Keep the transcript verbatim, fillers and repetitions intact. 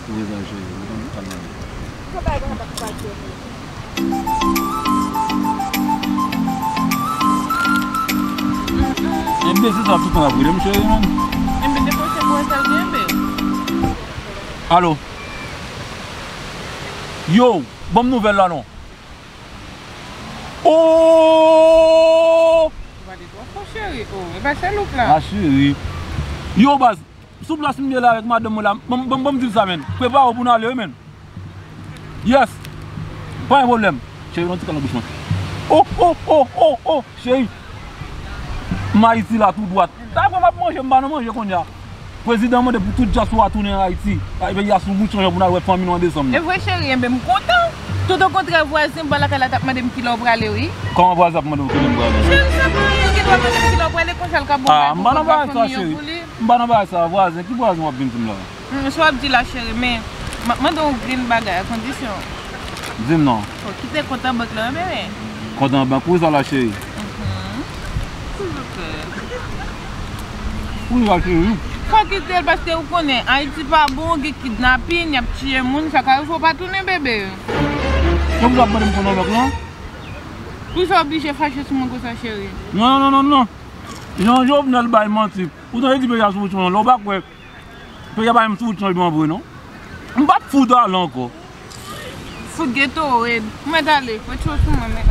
Prezan cheri, ou konn sa m ap di. Enbesil sa tout tan ap rele m cheri, menm. Enben, depoze pou wè sa l genyen, enben. Alo. Yo, ban m nouvèl la non. Oh! Ou pa de twò fò, cheri. Oh, e pa se look la. Ah, cheri. Yo, baz, sou plas m ye la avèk madanm mwen la. Ban m, ban m, ban m di l sa, menn. Prepare w pou n ale, wi, menn. Yes. Pa gen pwoblèm. Cheri, yon ti kal nan bouch mwen. Oh, oh, oh, oh, oh, cheri. M Ayiti la tou dwat. Sa fè m ap manje, m pa nan manje kounye a. Prezidan mande pou tout dyaspora tounen Ayiti. Ay, peyi a sou wout chanje pou n al wè fanmi nou an desanm nan. E vre, cheri, enben, m kontan. Tout okontrè, vwazen anba lakay la t ap mande m kilè w prale, wi. Kòman vwazen ap mande w kilè m prale? Cheri, sa pa anyen, gen dwa mande m kilè w prale, konsa l ka bon. Ah, m pa nan bagay sa, cheri. M pa nan bagay sa, vwazen. Ki vwazen w ap vin di m la? Hmm, sa w ap di la, cheri, men m ap mande w grenn bagay, a kondisyon. Di m non. Fò w kite kont an bank la, wi, bebe. Kont an bank, pou sa la, cheri? Mhm. Silvouplè. Pou sa, cheri? Fò w kite l, paske ou konnen, Ayiti pa bon, gen kidnapin, y ap tiye moun, sa ka rive w pa tounen, bebe. Se pou sa w ap mande m kont an bank lan? Pou sa w oblije fache sou mwen konsa, cheri? Non, non, non, non, non. Jan Jovenel bay manti. Ou tande di peyi a sou wout chanje, lè w pa kwè. Peyi a pa menm sou wout chanjman vre non. M p ap fout ale ankò. Fout geto red. Ou mèt ale. Retire w sou mwen, men.